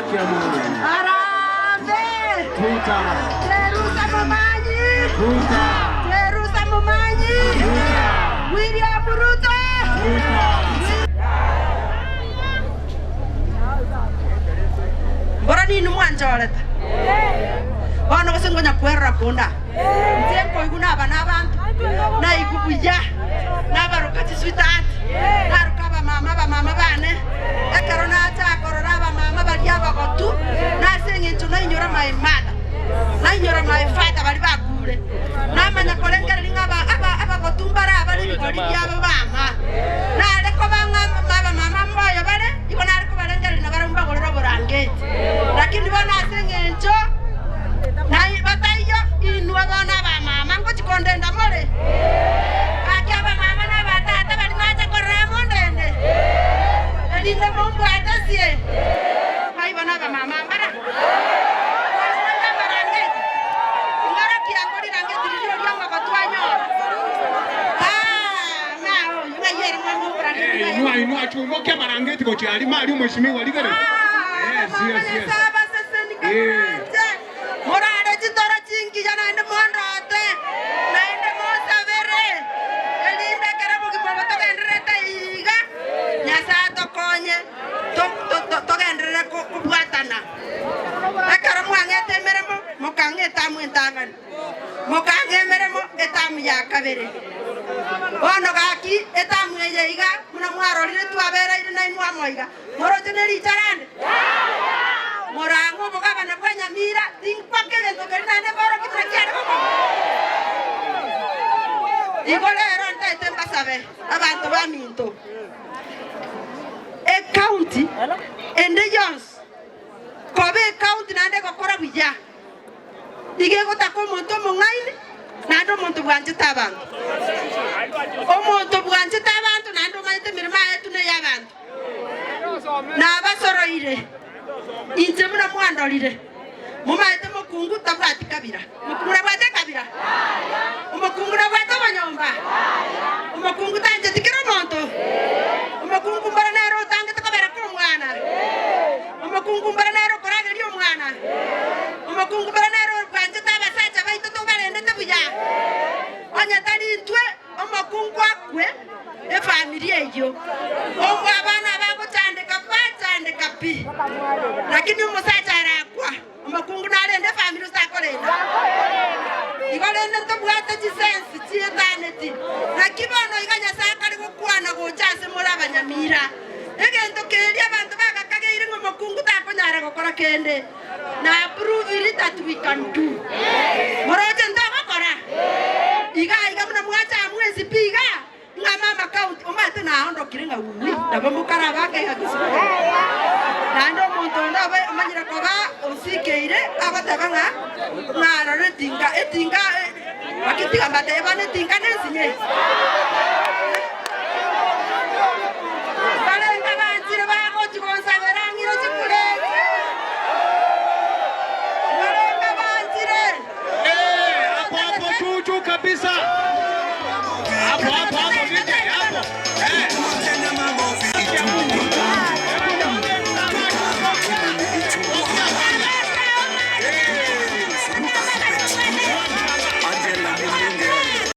Haki ya Mungu. Harambee! Tuta. Jerusa Momanyi! Tuta. Jerusa Momanyi! Tuta. William Ruto! Tuta. Mbora ninwe mwanchorete? Bono gose nkonya kwerora konde aa? Inche nkoigwa naba nabanto, naigwa buya, nabaroka chisweetheart, naroka abamama abamama bane, ekero nacha korora abamama baria abagotu, nase eng'encho nainyora my mother, nainyora my father baria bakure, namanya korengereria ng'a aba aba abagotu mbare abare ebigori biabo bama. Nare koba ng'a abamama mboyo bare, igo nare kobarengereria nabarabwo mbagorere oborangeti. Lakini bono ase engencho bataiyo, inwe bono abamama ngochia kondenda more? Gaki abamama na abatata baria nacha korora amo ndende, erinde mombwatesie. Ng'ai bono abamama mbara? Mwarorire amarangeti? Ing'orokia rirangeti riria oria omogotu anyora. Ah, ng'a oyo, ng'ai ere mwana oborangeti Eh, ng'ai inua inua chungokia amarangeti gochia aria maria omweshimiwa rigere. Yes, yes, yes. Eh. Morare chitoro chingiya naende mondote, naende mosabere, erinde ekero obogima obo togendererete iga, Nyasae atokonye togenderere kobwatana. Ekero mwang'ete emeremo, mokang'a etamu entang'ani, mokang'a emeremo etamu ya kabere. Bono gaki etamu eye iga, buna mwarorire twabereire nainwe amo iga. Moroche ne richarande? Morang'e obogabana bwa nyamira, tinkbaka egento keria naende mborokie buna kiare gokong'a. Igo rero ntaete mbasabe abanto baminto, ecounty ende yonsi koba ecounty naende egokora buya, Nigo egotaka omonto omong'aini, naende omonto bwanchete abanto. Omonto bwanchete abanto naende omanyete emeremo aetwe ney'abanto. Nabasoroire inche buna mwandorire, momaete mokungu tabwati kabira. Mokungu nabwate ekabira? Omokungu nabwate obonyomba? Omokungu tancheti kera omonto? Omokungu mboro nere otangete kobera kw'omwana? Omokungu mboro nere okorageria omwana, omokungu mboro nere obwanchete abasacha baito tobarendete buya. Onye tari intwe, omokungu akwe efamiri eyio. Obwo abana abagochandeka bachandeka pi, lakini omosacha arakwa, omokungu narende efamiri gose takorenda? Igo rende ntobwate chisensi chietaneti. Naki bono iga Nyasae akare gokwana gocha ase more abanyamira. Egento keria abanto bagakageire ng'a omokungu takonyara gokora kende, na prove it that we can do. Moroche ntogokora? Iga iga buna mwacha mwensi pi iga, ng'a mama county, omanyete naondokire ng'a wuui, nabo mokarabe akaiga Kisumu. Naende omonto onde obe omanyire koba osikeire agoteba ng'a ng'a rora etinga, etinga, lakini tiga mbatebie bono etinga nensinye.